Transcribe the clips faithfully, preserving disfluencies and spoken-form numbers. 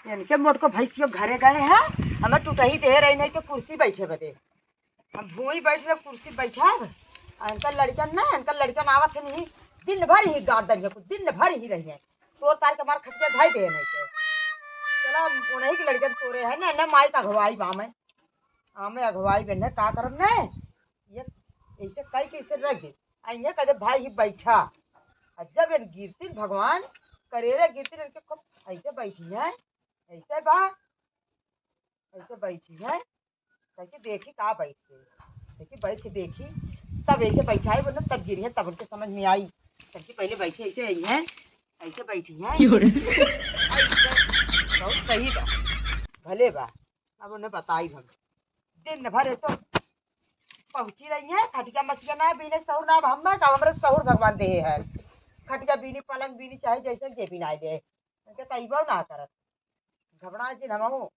इनके मोटको भैंसियो घरे गए हैं, हमें टुटही दे रही नहीं तो कुर्सी बैठे बदे। हम भूई बैठ रहे, कुर्सी बैठब। आ इनका लड़कन ना, इनका लड़कन आवत है नहीं, दिन भर ही गाड़ दरिया को, दिन भर ही रही है। तोड़ तार के हमार खटिया ढाई दे नहीं के। चला, उन्हीं के लड़कन तोरे है ना, ना माई का अगुवाई बा मैं। आ मैं अगुवाई बने का करब ने? ये ऐसे कई कैसे रख दे। आ ये कह दे, "भाई ही बैठा।" आ जब इन गिरतिन भगवान, करेरे गिरतिन इनके खूब ऐसे बैठी है, ऐसे बा, ऐसे बैठी है। ताकि देखी का बैठ के, देखी बैठ के देखी, तब ऐसे बैठाई बोले, तब गिरी है, तब उनके समझ में आई। ताकि पहले बैठी ऐसे आई है, ऐसे बैठी है। योरे। ऐसे बहुत सही बा, भले बा। अब उन्हें बताई हम, दिन भर ये तो पहुँची रही है, खटिया मचिया ना बीने सहूर ना, अब हम ना, अब हमरे सहूर भगवान देहे है। खटिया बीनी, पलंग बीनी, चाहे जैसे जे बिनाई दे, उनके तैबो ना करत। घबरा जिन हमहू,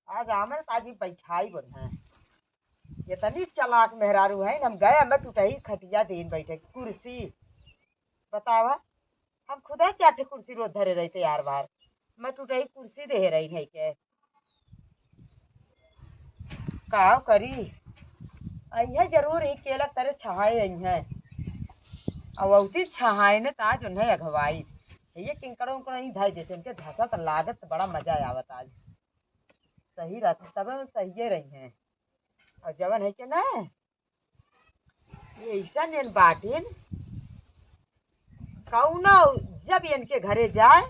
आज आमे त आज ही बैठाई बन है। इतनी चालाक मेहरारू है, हम गए, हमें टुटही खटिया देन बैठे, कुर्सी। बतावा, हम खुदे चार ठे कुर्सी रोज धरे रही तैयार बार, मैं टुटही कुर्सी दे रही है के। का करी, अइहे जरूर ही केलक तरे छहाए अइहे। अब औती छहाए ने त आज उन्हें अगवाई। ये किंकड़ों को नहीं धाई देते, उनके घासा त लागत त बड़ा मजा आवत आज। सही रहत, तबे वो सहिए रही हैं। और जवन है के ना, ये ऐसा नेन बाटिन, कौनो जब इनके घरे जाए,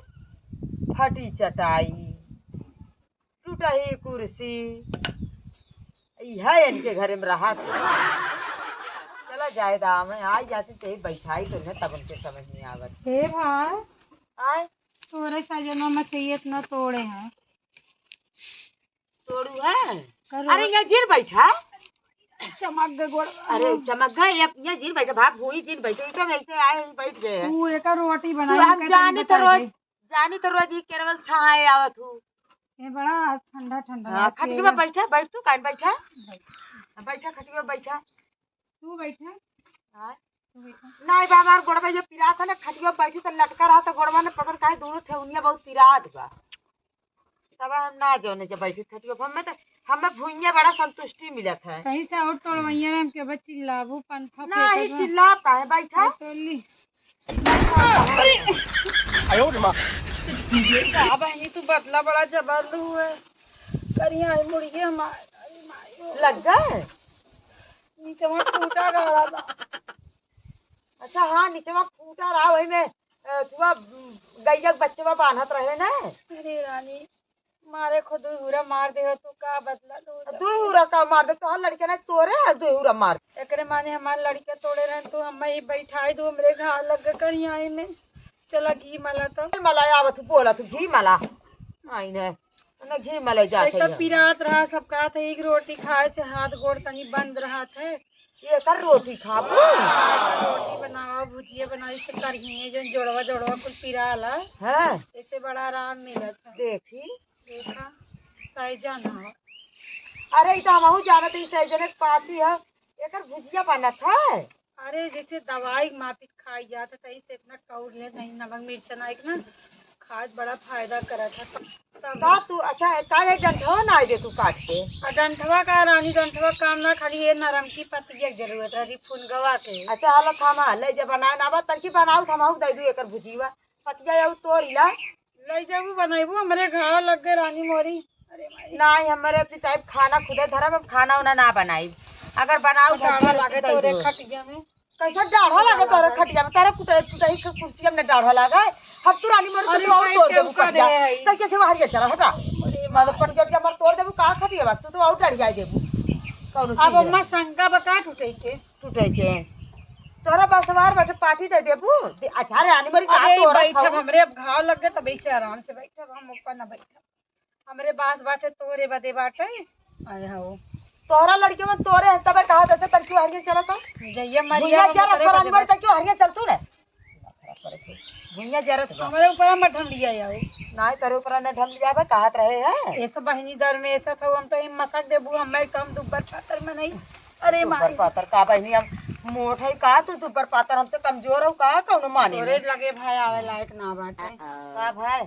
फटी चटाई, टूटही कुर्सी, यह इनके घरे में रहा। चला जाए दा, मैं आई जाती ते बैठाई तो इन्हें तब उनके समझ नहीं आवत। हे भाई, आए? तोरे सजना मछैया इतना तोड़े हैं। तोड़ू है? करो। अरे, यहाँ जिन बैठा। चमक गए गोड़। अरे, चमक गए, ये, ये जिन बैठा, भाग भूई जिन बैठे, ये तो वैसे आए, बैठ गए हैं। तू एकर रोटी तू बनाई, हम एकर जानी तनी तो बता रोज, दे। जानी तो रोज ही केरवल छाए आवत हूँ। ये बड़ा ठंडा ठंडा हाँ, लागत है खटिया में यार। बैठा, बैठ तू, काहे बैठा? बैठ। बैठा, खटिया में बैठा। तू बैठा। हाँ? तू बैठा। नहीं बा, हमार गोड़वा ये पिरात है ना, खटिया बैठी तो लटका रहा तो गोड़वा ने पकड़ काहे दोनों ठेहुनिया बहुत पिरात बा। तब हम ना जाने के बैठी खटिया पर, हमें तो, हमें भुइयां बड़ा संतुष्टि मिलत है। कहीं से और तोड़वैया ने हमके बस चिल्लाबू, पंफा नहीं फेंकत बा। चिल्लाता है, बैठा। तो तोड़ ली। आयो रे माँ। का बहिनी तू बदला बड़ा जबर लू है। करिया है मुड़िए हमार, अरे माई हो। लग गए? नीचवा खूंटा गाड़ा बा। अच्छा, हाँ, नीचवा खूंटा रहा, वही में, अ, थुआ, उम, गैया के बच्चवा बान्हत रहे ना। अरे रानी, मारे खो दुई हुरा मार दे हो, तू का बदला लू? दुई हुरा का मार दे, तोहार लड़के ना तोरे है, दुई हुरा मार। एकरे माने हमार लड़के तोड़े रहे, तू हमें ही बैठाई दू, हमरे घाव लग गए करिया में। चला घी मला तो। मला आवत हूँ, बोला तू घी मला। आई ने, ना घी मला जात एक तो है। पिरात रहा, सब कहत है, एक रोटी खाए से हाथ गोड़ तनी बंद रहत है। ये कर रोटी खाबू? रोटी बनावा, भुजिया बनाई, से करही, जो जोड़वा जोड़वा कुल पिराला। हाँ। ऐसे बड़ा आराम मिलत है। देखी। देखा, सैजन है। अरे, ई तो हमहू जानत ही, सैजन एक पाती है। एकर भुजिया बनत है? अरे, जैसे दवाई माफिक खाई जात है, तैसे इतना कौड़ ले नहीं, नमक मिर्चा ना, एक ना खाद बड़ा फायदा करत है। तब का तू, अच्छा, का रे, डंठवा ना दे तू काट के? आ डंठवा का रानी, डंठवा काम ना, खाली ये नरम की पत्तिया के जरूरत रही, फुनगवा के। अच्छा, हालत हम ले जब बनाए ना बा, तनकी बनाऊ, हम दे दू एकर भुजिया, पतिया या तोरी ला। ले जाबू, बनैबू, हमरे घाव लग गए रानी मोरी। अरे माई। नहीं, हमरे अपनी टाइप खाना खुदे धरब, हम खाना उना ना बनाई। अगर बनाऊ तो डाढ़ा लागे तोरे खटिया में। कैसे डाढ़ा लागे तोरे खटिया में? तारे कुटे, कुटे ही कुर्सिया में डाढ़ा लागे। हम तू रानी मोरी अरे तो और माई, तोड़ देबू पटिया। तो कैसे बाहर के चला, हटा। अरे माई। पटिया के हमर तोड़ देबू, कहाँ खटिया बा? तू तो और डढ़िया देबू। कौनो अब चीज अम्मा है। शंका बा का टूटे के? टूटे के। तोरा बसवार बैठे पार्टी दे देबू। दे, अच्छा रे, आनी मरी का अरे, तोरा बैठब खाऊ? हमरे अब घाव लग गए, तब ऐसे आराम से बैठब, हम ऊपर ना बैठब। हमरे बास बाटे, तोरे बदे बाटे। आए हो। तोहरा लड़के में तोरे हैं, तबे कहा था, "चल, क्यों हरिये चला तो?" जइया मरिया भुइया हम जरा उतरे तोरा बदे निमर बाटे। से क्यों हरिये चल तू ने? भुइया जरा तो। हमरे ऊपर मत ढम लिया आओ। ना, तोरे ऊपर ना ढम लिया बा, कहत रहे हैं। ऐसा बहिनी दर में ऐसा था, हम तो ये मसक देबू, हम मैं कम दुब्बर पातर में नहीं। अरे दुब्बर माई। पातर का बहिनी, हम मोट है का तू, दुबर पातर, हमसे कमजोर हो का, कौनो माने तोरे ना। लगे भाई आवे लायक ना बाटे। का भाई?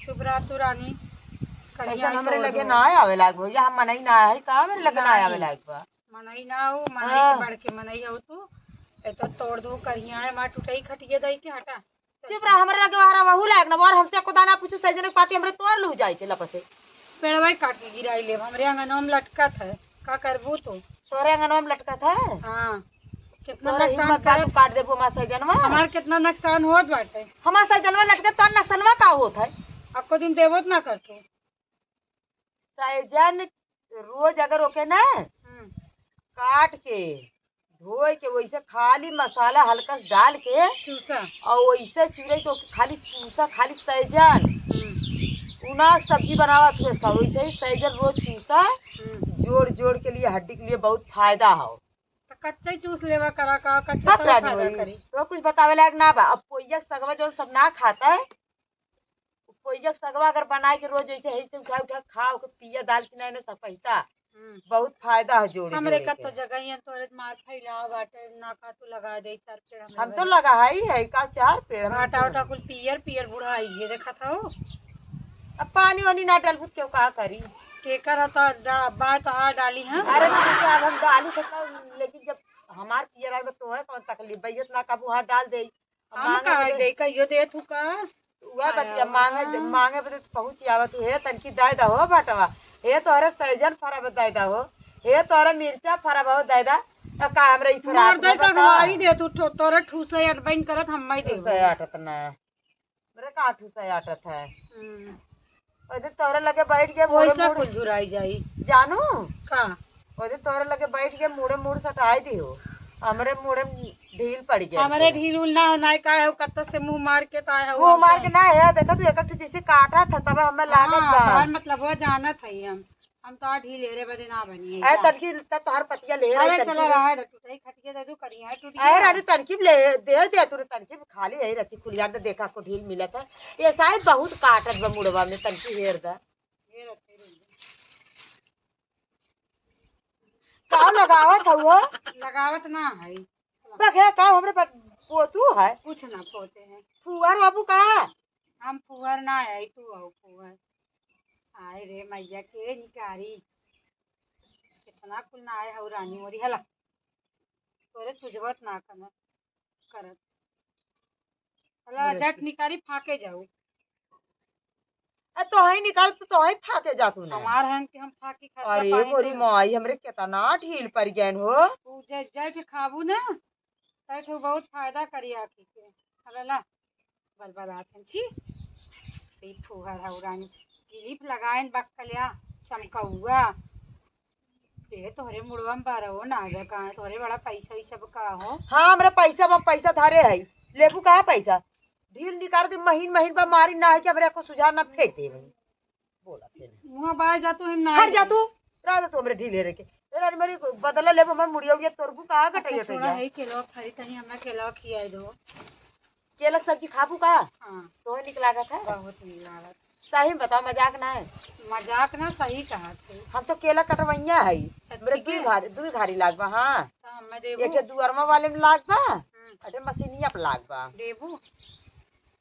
चुप रह तू रानी, करिया कैसन हमरे तोड़ लगे दो। ना आवे लायक बा, या हम मनई ना है का, हमरे लगे ना नहीं। आवे लायक बा। मनई ना हो, मनई हाँ। से बढ़ के मनई हो तू। ए तो तोड़ दो करिया है, मार टूटई खटिया दई के हटा। चुप रह, हमरे लगे वहरा वहू लायक ना, और हमसे एको दाना पूछू, सजन के पाती हमरे तोड़ लू जाए के लपसे। पेड़वा काट के गिराई लेब, हमरे अंगनवा में लटकत है, का करबू तू? तोरे अंगनवा में लटकत है? हाँ। कितना तोरे नुकसान हिम्मत बा, करत तू काट देबू हमार सजनवा? हमार कितना नुकसान होत बाटे। हमार सजनवा लटके, तोर नुकसानवा का होत है? अक्को दिन देबो त ना कर तू। सैजन रोज अगर ओके ना हम्म। काट के धोए के वैसे खाली मसाला हल्का से डाल के चूसा। और वैसे चूरे के ओके खाली चूसा, खाली सैजन। हम्म। उना सब्जी बनावत हुए इसका, वैसे ही सैजन रोज चूसा हम्म। जोड़ जोड़ के लिए हड्डी के लिए बहुत फायदा हो। तो कच्चा ही चूस लेवा करा का, कच्चा बस तो रानी फायदा वही। करी। तो कुछ बतावे लायक ना बा। अब पोइया के सगवा जो सब ना खाता है, पोइया के सगवा अगर बनाए के रोज ऐसे, ऐसे उठा उठा खाओ के पिया दाल की ना, ना सब पहिता। हम्म। बहुत फायदा है जोड़े हमरे जोड़े का के। तो जगह ही है, तोरे मार फैलाव बाटे, ना का तू लगा दे चार पेड़ हमरे हम तो बगल। लगा है ही है का चार पेड़ हम भाटा तो। उटा कुल पियर पियर बुढ़ाई ये देखा था हो। अब पानी वानी ना डालबू तो का करी? केकर हो तो डा-, बा तो हार डाली है। अरे तो जैसे अब हम डाली तो का, लेकिन जब हमार पियर आए तो है कौन तकलीफ, भैया ना काबू हाथ डाल दे। हम मांगे कहाँ बदे दे, कहियो दे तू का? उहे बतिया, आया मांगे, बा। मांगे बदे तो पहुँच आवा तू, "हे तनकी दे दा हो बटवा, हे तोहरे सैजन फरब दे दा हो, हे तोहरे मिर्चा फरब हो दे दा।" तो का हमरे ई फराक मार दे में तो बता? हवाई दे तू, तो-, तोरे ठूसे अटबैन करत हम मैं देबो। ठूसे अटत ना। मेरे का ठूसे अटत है? हम्म। ओदे तोरे लगे बैठ के मुड़े वैसा मुड़ कुल झुराई जाई। जानू? का? ओदे तोरे लगे बैठ के मुड़े मुड़ सटाई दी हो। हमरे मुड़े ढील पड़ गया हमरे पूरा। ढील उल ना हो, ना का है, कत्तो से मुंह मार के तो आए हो मुंह मार हमसे। के ना है, देखा तू एक ठे जैसे काटा था, तब हमें लागत हाँ, बा। तोहर मतलब वो जानत है हम। हम तो ढील हेरे बदे ना बनी है ए, का? तनकी त तोहर पतिया ले रही, अरे तनकी चला ले। रहा है, टूटे खटिया दे दू, करिया है, टूट ए, गया। रानी तनकी ले, दे दे तू रे, तनकी खाली यही रची खुलिया दे, देखा को ढील मिलत है। ये शायद बहुत काटत बा मुड़वा में, तनकी हेर दा। ये रखे रही। का लगावत हउआ? लगावत ना है। बघे का हमरे पर पोतू है? कुछ ना पोते हैं। फुहर बाबू का? हम फुहर ना है, तू हो फुहर। आय रे मैया के निकारी। कितना कुल ना आए हऊ रानी मोरी हला। तोरे सुझबत ना कन-, करत। हला अरे झट से। निकारी फाके जाऊ। आ, तोहई निकाल, तो तोहई फाके जातू ना। हमार हन के हम फाकी खर्चा अरे पानी मोरी तो माई, हमरे केतना ढील पड़ गयन हो। उ जे जट खाबू ना, तै ठो बहुत फायदा करी आँखी के। अरे ला, बलबलात हन, छी। ई फुहर हऊ रानी, क्लिप लगाइन बक्कलिया, चमकौआ। ए, तोहरे मुड़वा में बारहो ना आवे का, तोहरे बड़ा पैसा वैसा बा का हो? हाँ, हमरा पैसा बा, पैसा धरे है। लेबू का पैसा? ढील निकाल दे, महीन महीन बा, मारी ना है कि हमरे को सुझाव ना फेंक दे भाई। बोला फिर। मुँह बाहर जा तू, हम ना हट जा आए। तू, रह जा तू हमरे ढील हेरे के। ए, रानी मारी बदला लेबू, हमर मुड़िया उड़िया तोरबू का, अच्छा, गटैया छोड़ा टैया। है, केलवा खाई तनी, हमरा केलवा खियाई दो। केला के सब्जी खाबू का? हाँ। तोहे निक लागत है? बहुत निक लागत। सही में बताओ, मजाक ना है? मजाक ना, सही कहत है। हम तो केला कटवैया है। सच्ची मेरे दुई के? घारी, दुई घारी लाग बा, हाँ। तो हमें देबू? एक ठे दुअरमा वाले में लाग बा, हम्म। अरे मशीनिया पे लाग बा। देबू?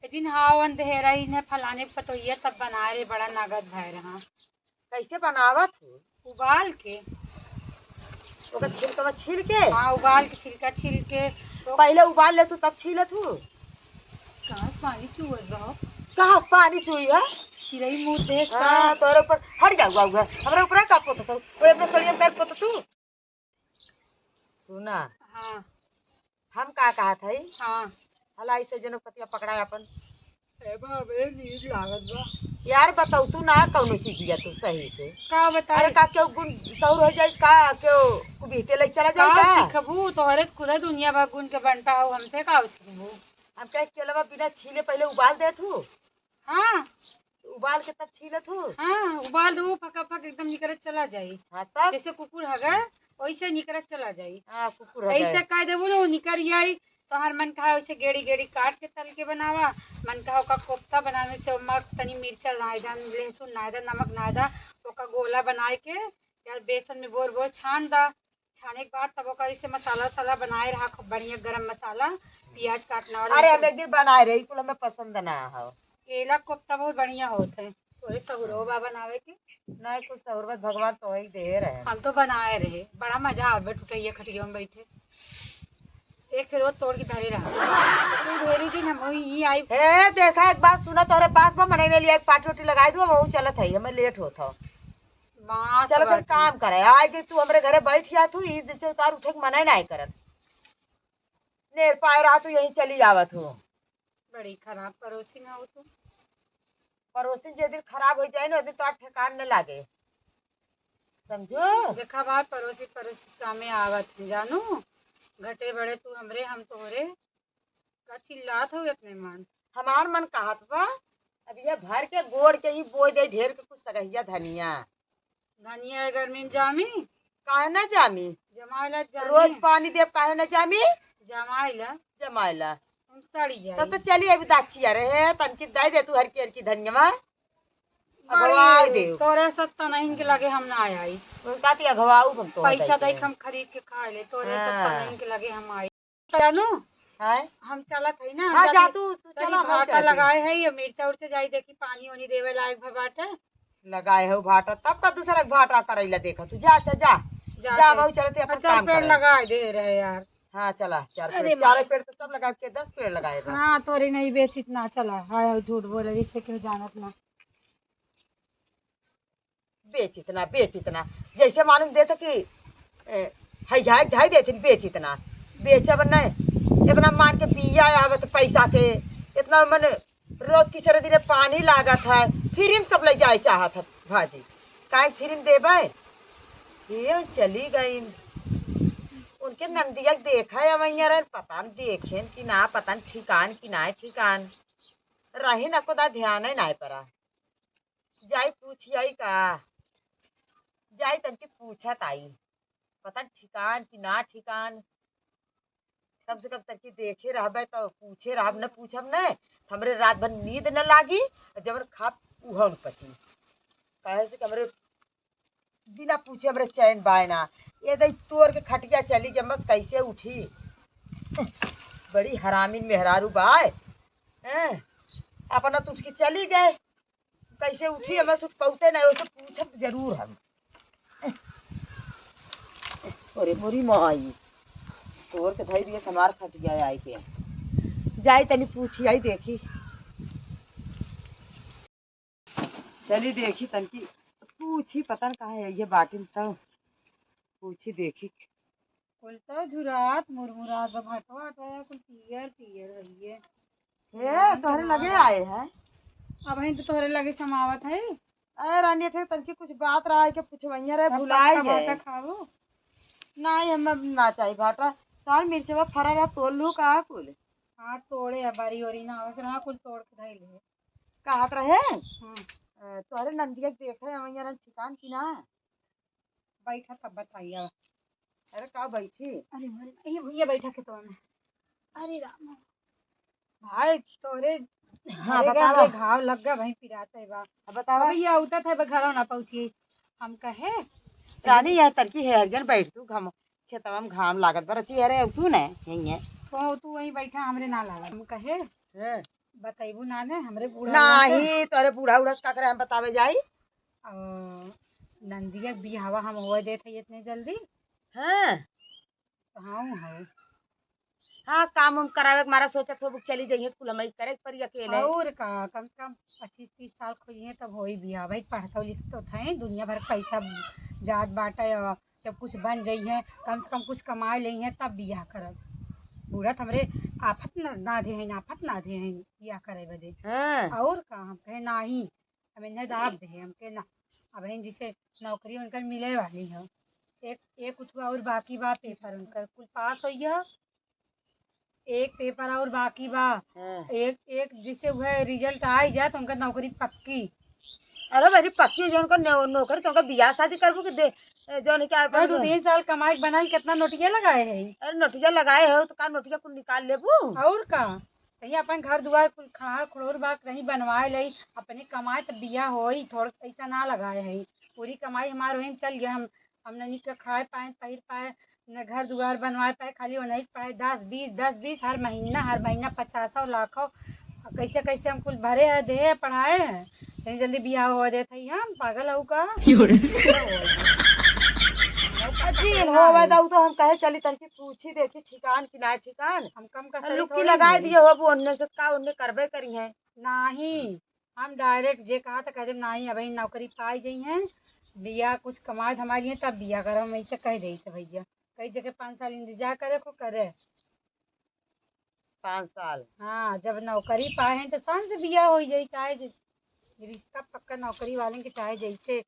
एक दिन हाव अंधेरा ही ने फलाने पतोहिया तब बनाए रे, बड़ा नगद भय रहा। कैसे बनावत हो? उबाल के। ओकर छिलकवा छील के? हाँ, उबाल के छिलका छील के। पहले उबाल ले तू तब छीलत हूँ। कहाँ से पानी चुअत बा हो? कहाँ से पानी चुई है? चिरई मुँह देश का। हाँ, तोरे ऊपर हट जा हुआ हुआ। हमरा ऊपर का पोतत हो? ओए अपने सड़िया में पैर पोतत तू? सुना। हाँ। हम का कहत हई? हाँ। हला ऐसे जनक पतिया पकड़ा अपन। ए बा, बे नीक लागत बा। यार, बताऊ तू ना कौनो चीजिया तू सही से। का बताई? अरे, का केहू गुण सौर हो जाई का? केहू कुबीते ले चला जाई का का? सीखबू? तोहरे त खुदे दुनिया भर गुण के बंटा हो, हमसे का सीखबू? हम कहे केलवा बिना छीले पहले उबाल देत हूँ। हाँ। उबाल के तब छीलत हूँ। हाँ, उबाल दो, फका फक एकदम निकरत चला जाई। हाँ, तब? जैसे कुकुर हगे, वैसे निकरत चला जाई। हाँ, कुकुर हगे। ऐसे कह देबो ना, वो निकर जाई। तोहर मन कहा वैसे गेड़ी गेड़ी काट के तल के बनावा, मन कहा ओका कोफ्ता बनाने से ओमा तनी मिर्चा नाय दा, लहसुन नाय दा, नमक नाय दा, ओका गोला बनाए के यार बेसन में बोर बोर छान दा, छाने के बाद तब ओकर ऐसे मसाला वसाला बनाए रहा, खूब बढ़िया गरम मसाला, प्याज काटना वाला, अरे, हम सब। एक दिन बनाए रही, कुल हमें पसंद ना हो। केला कोफ्ता बहुत बढ़िया होत है, तोरे सहुरो बा बनावे के। नहीं, कुछ सहुर बा, भगवान तो ही दे रहे हैं। हम तो बनाए रहे, बड़ा मजा आवे टुटैया खटिया में बैठे। एक ठे रोज तोड़ के धरे रहा। तू ढेरी दिन हम वही आई। ए, देखा, एक बात सुना, तोहरे पास बा, मने ले लिया, एक पार्टी वार्टी लगाई दो, वहू चलत है, हमें लेट होत हो। बांस चलो, तो बाटे। काम करे, आज तू हमरे घरे बैठ जा, तू ईद से उतार उठे के मना नहीं करत। नेर पाए रहा, तू यहीं चली आवत हो। बड़ी खराब पड़ोसी ना हो तू। पड़ोसी जे दिन खराब हो जाए ना, ओ दिन तो ठेकान न लागे, समझो। देखा बात, पड़ोसी पड़ोसी कामे आवत है, जानू। घटे बड़े तू हमरे, हम तोहरे। का चिल्लात हो इतने मन? हमार मन कहत बा, अब ये भर के गोड़ के ही बोई दे ढेर के कुछ सगहिया धनिया। धनिया ए गर्मी में जामी? काहे ना जामी? जमाइला जामी। रोज पानी देब, काहे ना जामी? जमाइला। जमाइला। हम सड़ी जाई। तब तो चली अभी दाचिया रहे, तनकी दे दे तू हरकी हरकी धनिया। बड़ी अगवा देव। तोरे सब तनहिन के लगे हम ना आई। उनका ती अगवाऊ हम तो पैसा बताई दे के। हम खरीद के खा ले, तोरे सब हाँ। तनहिन के लगे हम आई। जानू, हैं? हम चलत हई ना, हाँ, हम जा जानी तू, तू तनी चला, हम भाटा चलत हई। लगाए हई, ये मिर्चा उर्चा जाई देखी, पानी ओनी देवे लायक भा बाटे। लगाए हो भाटा, तब का दूसरा के भाटा करैला देखा तू, जा, जा, जा। जा जा, तू। बाबू चलते अपन अच्छा, काम पेड़ करे। लगाए दे रहे यार। हाँ, चला, चार अरे पेड़, चार माई। पेड़ तो सब लगा के दस पेड़ लगाए बा। हाँ, तोरी नहीं बेचित ना, चला, हाय, हाय, झूठ बोले, जिससे केहू जानत ना। बेचित ना, बेचित ना, जैसे मालूम देत कि, ए, है, है, है देथिन, बेचित ना, बेचब नहीं। इतना मान के बिया आवत पैसा के, इतना मन रोज तीसरे दिन पानी लागत है, फिर हम सब ले जाए चाहत है भाजी, काहे फिर हम देबे? ये चली गई, उनके नंदिया के देखा है, वहीं रहे, पता न देखेन कि ना, पता न ठिकान कि ना ठिकान, रही न कोदा ध्यान है ना परा। जाई पूछी आई का? जाई तनकी पूछत आई। पता न ठिकान कि ना ठिकान। कम से कम तनकी देखे रहबे तो पूछे रहब, न पूछब न, त हमरे रात भर नींद न लागी, और जवन खाब उहो न पची। काहे से कि हमरे बिना पूछे हमरे चैन बाय ना। ये दई तोड़ के खटिया चली गई, बस कैसे उठी? बड़ी हरामिन मेहरारू बाय। हैं? अपना तो उसकी चली गए, कैसे उठी, हमें सुख पौते नहीं, उसे पूछब जरूर हम। अरे मोरी माई, तोड़ के धई दिए हमार खटिया आई के। जाई तनी पूछी आई देखी। चली देखी तनकी पूछी, पता न कहाँ है ये बाटिन, तो पूछी देखी। कुल तो झुरात मुरमुरात बा, भटवा अटवा कुल पियर पियर भइये। ए, तोहरे लगे आए हैं। अबहिन तो तोहरे लगे समावत है। अरे रानी, ठे तनकी कुछ बात रहा है के पूछवइया रहे, अब भुलाए पक्का गए। भाटा खाबू? नहीं, हम अब ना चाही भाटा। तार मिर्चवा फरा रहा, तोड़ लू का कुल? हाँ, तोड़े है, बारी ओरी ना आवत रहा, कुल तोड़ के धइल है। कहत रहे? हम्म। अ, तोहरे नंदिया के देखे, हम यहाँ ठिकान की ना? बैठा तब बताइए। अरे का बैठी? अरे मोरे, ये भैया बैठा खेतवा में। अरे राम। भाई तोरे हाँ, घरे के बतावा। हमरे घाव लग गया भाई, पिरात है बा। अब बतावा। अब ये उतत है बा, घरों ना पहुँची। हम कहे रानी, यह तरकी है, हरियन बैठ तू, घाम, खेतवा में घाम लागत बा, रची, अरे तू ने, यहीं है। तो तू वहीं बैठा, हमरे ना लागत। हम कहे हैं। बतैबू ना ने, हमरे बूढ़ा उड़ा से। नाही, तोरे बूढ़ा उड़ा से का करे हम बतावे जाई? अ, नंदिया के बियाहवा हम होए देत हई इतने जल्दी। हाँ। तो हाँ, हूँ है। हाँ, काम उम करावे के मारा सोचत हो, चली जाइए, कुल हमई करे के पड़ी अकेले। और का, कम से कम पच्चीस तीस साल खोजिए तब होई बियाह। भाई पढ़तो लिखतो थे, दुनिया भर के पैसा जात बाटे, और जब कुछ बन जाई है, कम से कम कुछ कमाए लेई है, तब बियाह करब। बूढ़ा त हमरे आफत न, ना दे हैं, आफत ना दे हैं बियाह करे बदे। हाँ। और का, हम कहे नाही, हम इन्हें दाब दे, हम कहे ना। अब इन जैसे नौकरी उनकर मिले वाली है, एक, एक उठवा और बाकी बा पेपर उनकर, कुल पास होई है। एक पेपर और बाकी बा। हाँ। एक, एक जैसे वह रिजल्ट आई जाए तो उनका नौकरी पक्की। अरे मेरी पक्की, जौन का नौ-, नौकरी, तो उनका बियाह शादी करबू कि दे, जौन क्या अरे दो तीन साल कमाई बनाई, कितना नोटिया लगाए है। अरे नोटिया लगाए हो तो का नोटिया कुल निकाल लेबू? और का, कहीं अपन घर दुआर कुल खड़ा खड़ोर बा, कहीं बनवाए लई, अपने कमाए त बियाह होई, थोड़ा पैसा ना लगाए है, पूरी कमाई हमार वहीं चल गया। हम हम नहीं के खाए पाए, पहिर पाए, न घर दुआर बनवाए पाए, खाली ओनही के पढ़ाए, दस बीस, दस बीस, हर महीना, हर महीना पचासौ, लाखौ, कैसे कैसे हम कुल भरे हैं, देहे, पढ़ाए हैं। इतनी जल्दी बियाह हो जात है, हम पागल हऊ का? अजीन होवे दऊ तो हम कहे चली तनकी पूछी देखी ठिकान कि ना ठिकान। हम कम का हम सही लुक्की थोड़ी लगाए हैं। दिए होबू, ओन्ने से का ओन्ने करबे करी हैं। नाही, हम direct जे कहा त कह देब, नाही, अबहीं नौकरी पाई जइहैं, बिया कुछ कमाए धमाए लिहैं, तब बिया करब, हम ऐसे कह देई त भैया। कई जगह पाँच साल इंतजार करे को करे। पाँच साल। हाँ, जब नौकरी पाए हैं तो शान से बिया होइ जाई, चाहे जे-, रिश्ता पक्का नौकरी वाले के, चाहे जैसे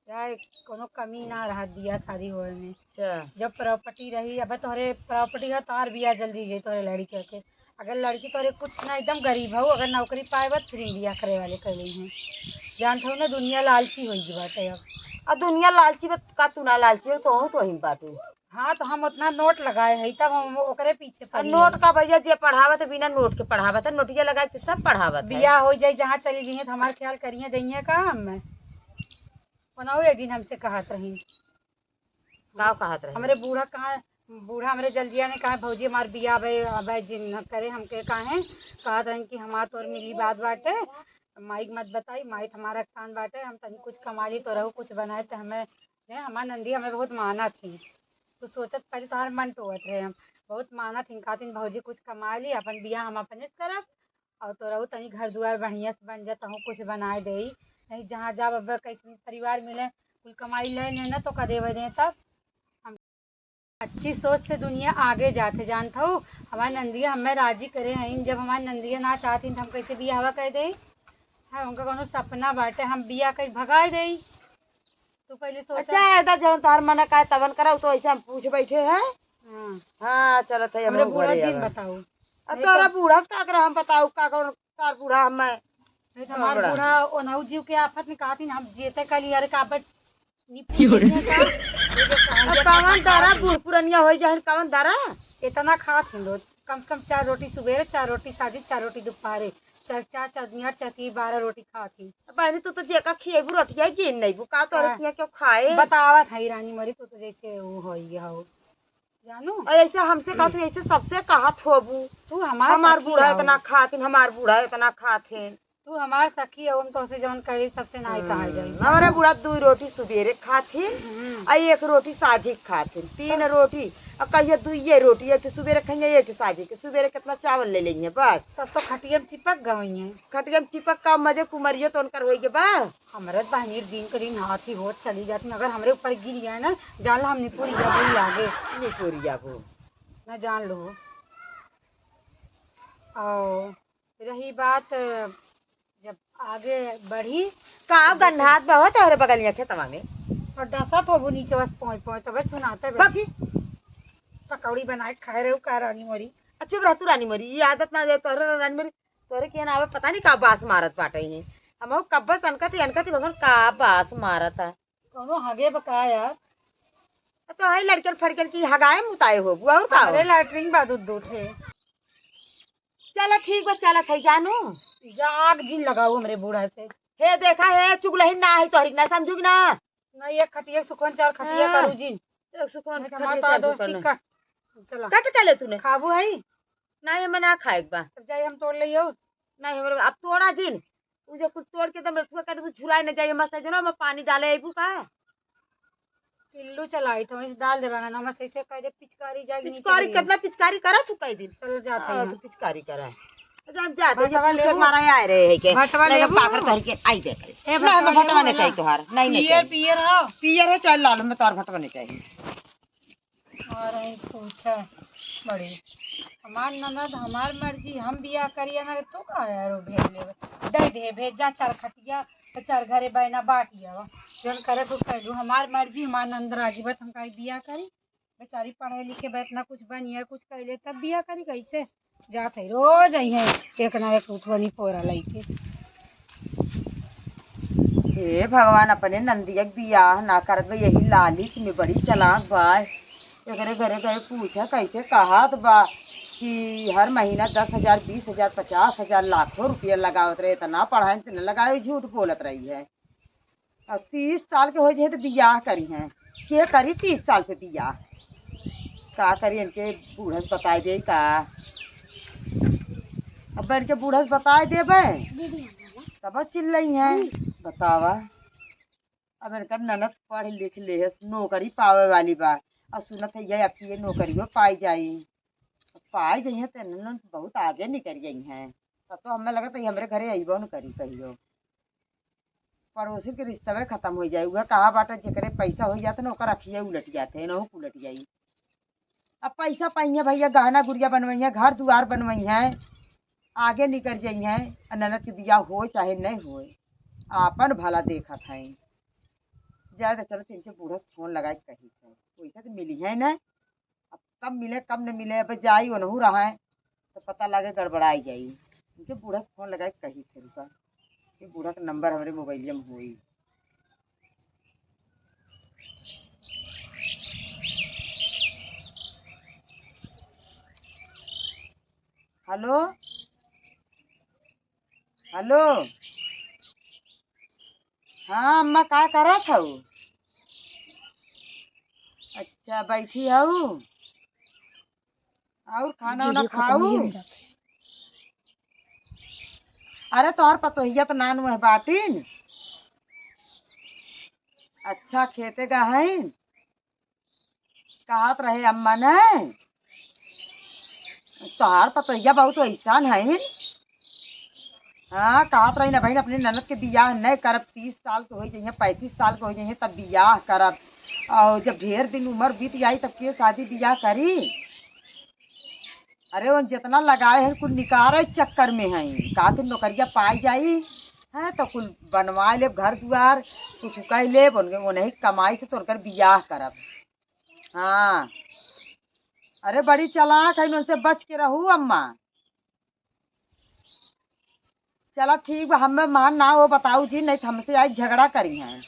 चाहे कोनो कमी ना रहत बिया शादी होए में। अच्छा। जब property रही, अब तोहरे property है, तोहर बिया जल्दी जाई तोहरे लड़के के। अगर लड़की तोहरे कुछ ना, एकदम गरीब हऊ, अगर नौकरी पाए बा, फिर बिया करे वाले कर ली हैं। जानत हऊ ना, दुनिया लालची होइ गई बाटे अब। आ दुनिया लालची बा, का तू ना लालची हो, तोहू तो ही बाटू। हाँ, तो हम उतना नोट लगाए हई, तब हम ओकरे पीछे आ पड़ी नोट हई। का भैया, जे पढ़ावत है, बिना नोट के पढ़ावत है, नोटिया लगाए के सब पढ़ावत है। बिया होइ जाई, जहाँ चली जइहैं, तो हमार ख्याल करिहैं, जइहैं काम में। ओनहु एक दिन हमसे कहत रही। का कहत रही? हमरे बूढ़ा कहाँ, बूढ़ा हमरे जल्दिया में कहा, "भौजी, हमार बिया अबे, अबे जिन न करे।" हमके काहे कहत रही कि हमार तोर मिली बात बाटे, माई के मत बताई, माई त हमार अहसान बाटे, हम तनी कुछ कमा ली, तोरहू कुछ बनाए, त हमें, ने, हमार नंदी हमें बहुत मानत ही। तू सोचत पहले तोहार मन टोवत रहे हम, बहुत मानत ही, कहत ही, "भौजी, कुछ कमा ली, अपन बिया हम अपने से करब।" और तोरहू तनी घर दुआर बढ़िया से बन जा, तहूँ कुछ बनाए देई। नहीं जहाँ जाब अब कैसे परिवार मिले, कुल कमाई ले लेना तो का देवे दे तब। हम अच्छी सोच से दुनिया आगे जात है, जानत हऊ। हमार नंदिया हमें राजी करे हईन, जब हमार नंदिया ना चाहतीन तो हम कैसे बियाहवा कर देई? हाँ, उनका कोनो सपना बाटे, हम बिया कई भगाए देई। तू पहले सोचा। अच्छा, ऐदा जवन तोहर मन का तवन करा, उ तो ऐसे हम पूछ बैठे हैं। हाँ। हाँ, चलत है, हमरे हमहू बूढ़ा घरे जिन आवा। बताऊ। आ, नहीं तोरा तो बूढ़ा से का करा, हम बताऊ, का कौन तार बूढ़ा हमें? नहीं तो हमार बूढ़ा। बूढ़ा ओनहु जीव के आफत में कहत ही, हम जियते कहली, "अरे, का बट निपट गई है का?" ये जो कहा अब जाता कवन है, दारा बूढ़ पुरनिया होइ जाहिन, कवन दारा? इतना खात ही लोग। कम से कम चार रोटी सुबेरे, चार रोटी साँझी, चार रोटी दुपहरे, चार, चार, चार दुनिया, चार तीन बारह रोटी खात ही। बहनी, तू तो जेका खिएबू रोटिया गिन नइबू, का तोरे हाँ। खिया क्यों खाए? बतावत है रानी मोरी, तू तो जैसे वो होई हो, जानू? और ऐसे हमसे कहत हम्म। हूँ, ऐसे सबसे कहत होबू। तू हमार हमार सखी बूढ़ा हो। इतना खात है, हमार बूढ़ा इतना खात है। तू हमार सखी हो, हम तोसे जवन कही सबसे नाई कहा जाई। हम्म, हमरे बूढ़ा दुई रोटी सुबेरे खात है, हम्म। और एक रोटी साँझी खात है, तीन तो रोटी, और कहियो दुइये रोटी, एक ठे सुबेरे खाइए, एक ठे साँझी के। सुबेरे कितना चावल ले लेंगे बस। तब तो खटिया में चिपक गई हैं। खटिया में चिपक का मजे कुमरियो तो उनकर होई के बा। हमरे बहनी दिन के दिन हाथी होत चली जाती, अगर हमरे ऊपर गिर जाए ना, जान ला हम निपुरिया गई आगे। निपुरिया गो। ना जान लो। और रही बात, जब आगे बढ़ी, का तो गन्हात बा हो तोहरे बगलिया खेतवा में? और डसत होबू नीचे बस पोंय पोंय, तबे सुनाते बा। बस। पकौड़ी बनाए खाए रहू का रानी मोरी? आ, चुप रह तू रानी मोरी, ये आदत ना जाए तोहरे रानी मोरी, तोहरे के ना आवे, पता नहीं का बास मारत बाटे ये। हम कब्बे से अनकत ही, अनकत ही भगवान का बास मारत है। कौनो हगे बा का यार? तो है लड़कन फड़कन की हगाए मुताए होबू, और का हो? हमरे लैट्रिन बा दू दू ठे। चला ठीक बा, चलत है जानू। जा आग जिन लगाऊ हमरे बूढ़ा से। हे देखा, हे चुगलही ना है तोहरी, ना समझू कि ना? ना, ये खटिया सुखन चार खटिया हाँ। करू जिन। एक सुखन नहीं तो खटिया हमार तो चार दोस्ती सुखन। कट। चला। कट कर ले तूने। खाबू है? नहीं, हमें ना खाए के बा। तब जाई हम तोड़ ले आओ। नहीं, हमरे अब तोड़ा जिन। उ जो कुछ तोड़ के दम रखुआ कर देबू, झुलाए न जाइए, मस्त है जो ना, मैं पानी डाले आइबू का? टिल्लू चलाई तो इस डाल देबा ना, नमक से, से कह दे पिचकारी जाएगी नीचे पिचकारी गिरी। कितना पिचकारी करा तू कह दिन? चलो जाते हाँ, हैं। तू पिचकारी करा। जा, जा, तो ये भटवा पूछे लेबू? मारा आए रहे है के? भटवा नहीं, अब लेबू? काकर तोहर के आई दे करे। ए, नहीं, मैं भटवा भटवा नहीं लेबू चाहिए ना? तोहार। नहीं, नहीं पियर, चाहिए। पियर हो? पियर हो चाहे लाल, मैं तोहार भटवा नहीं चाहिए। और यही पूछे बड़ी। हमार ननद, हमार मर्जी, हम बियाह करिए ना, तू का यार वो भेज लेबे? दे दे, भेज जा चार खटिया, तो चार घरे बहना बांट आवा। जौन करे तू कर लू, हमार मर्जी, हमार नंद राजी बा, हम काहे बियाह करी? बेचारी पढ़े लिखे बा, इतना कुछ बनिए, कुछ कैले, तब बियाह करी कैसे? जात है, रोज आई है एक ना एक उठवनी पोरा लइके। हे भगवान, अपने नंदिया के बियाह ना करत बा, यही लालच में बड़ी चालाक बा। एकरे घरे घरे पूछा कैसे कहत बा कि हर महीना दस हजार, बीस हजार, पचास हजार, लाखों रुपया लगावत रहे, इतना पढ़ाई में तो न लगावे, झूठ बोलत रही है। अब तीस साल के होइ जाइहैं तो बियाह करिहैं। के करी तीस साल पे बियाह? का करी, इनके बूढ़ा से बताइ देई का? अब इनके बूढ़ा से बताइ देबे, तब चिल्लइहैं। बतावा, अब इनकर ननद पढ़ लिख लेहस, नौकरी पावे वाली बा, अउर सुनत है ये अबकी ये नौकरियो पाइ जाई। पाइ जइहैं तो इन्हन बहुत आगे निकरि जइहैं। तब तो हमें लगत है हमरे घरे अइबो न करी कहियो। पड़ोसी के रिश्तवे खतम होइ जाई। उहे कहा बाटे, जेकरे पैसा होइ जात न, ओकर अखिये उलटि जात है, इनहू के उलटि जाई। अब पैसा पइहैं भइया, गहना गुरिया बनवइहैं, घर दुआर बनवइहैं, आगे निकरि जइहैं। अउर ननद के बियाह होए चाहे नहीं होए, आपन भला देखत हैं। जाए तो चलत इनके बूढ़ा से फोन लगाइ के कही थे, वैसे तो मिलिहैं न। अब कब मिले कब न मिले, अब जाई ओनहू रहैं तो पता लागे गड़बड़ाइ जाई। इनके बूढ़ा से फोन लगाइ के कही थे, रुका, ये बूढ़ा का नंबर हमरे मोबाइलिया में होई। हेलो, हेलो। हाँ अम्मा, का करत हऊ? अच्छा, बैठी हऊ? अउर खाना वाना खाऊ? अरे, तोहार पतोहिया त नान वह बाटिन। अच्छा, खेते गहन। कहत रहे अम्मा ने, तोहार पतोहिया बहुत वैसन हइन। हाँ, कहत रही ना बहिन, अपने ननद के बियाह नहीं करब, तीस साल के होइ जइहैं, पैंतीस साल के होइ जइहैं, तब बियाह करब। अउर जब ढेर दिन उमर बीत जाई, तब के शादी बियाह करी? अरे, उन जितना लगाए हैं, कुल निकारे चक्कर में हैं। कहत नौकरिया पाइ जाई, हैं, तो कुल बनवाइ लेब घर दुआर, कुछ कइ लेब, उनके, उन्हीं कमाई से तो उनकर बियाह करब। हाँ, अरे, बड़ी चालाक है, उनसे बच के रहू अम्मा। चला ठीक बा, हमें मान ना हो बताऊ जी, नहीं तो हमसे आई झगड़ा करिहैं।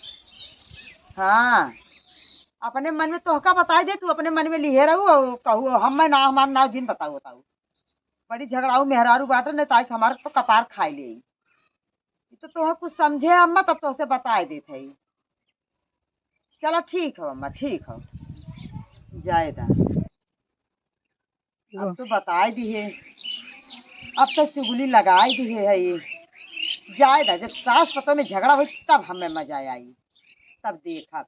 हाँ, अपने मन में तोहका बताइ दे, तू अपने मन में लिहे रहू अउर कहू, हमें ना, हमार ना जिन बताऊ, बताऊ। बड़ी झगड़ाऊ मेहरारू बाटे, नहीं तो आई हमार तो कपार खाइ लेई। ई तो तोहे कुछ समझे अम्मा, तब तोहसे बताइ देत हई। चला ठीक हौ अम्मा, ठीक हौ, जाए दा। अब तो बताइ दिहे, अब तो चुगली लगाइ दिहे है ये। जाए दा, जब सास पतोह में झगड़ा होई तब हमें मजा आई, तब देखब।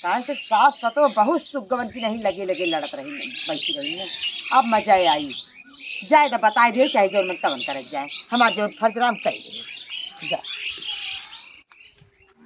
काहे से सास पतोह बहुत सुगवन की नहीं, लगे लगे लड़त रही, बैठी रही ने। अब मजा आई, जाए दा, बताइ दिहे, चाहे जौन मन तवन करत जाए, हमार जौन फर्ज रहा हम कइ दिहे। जा।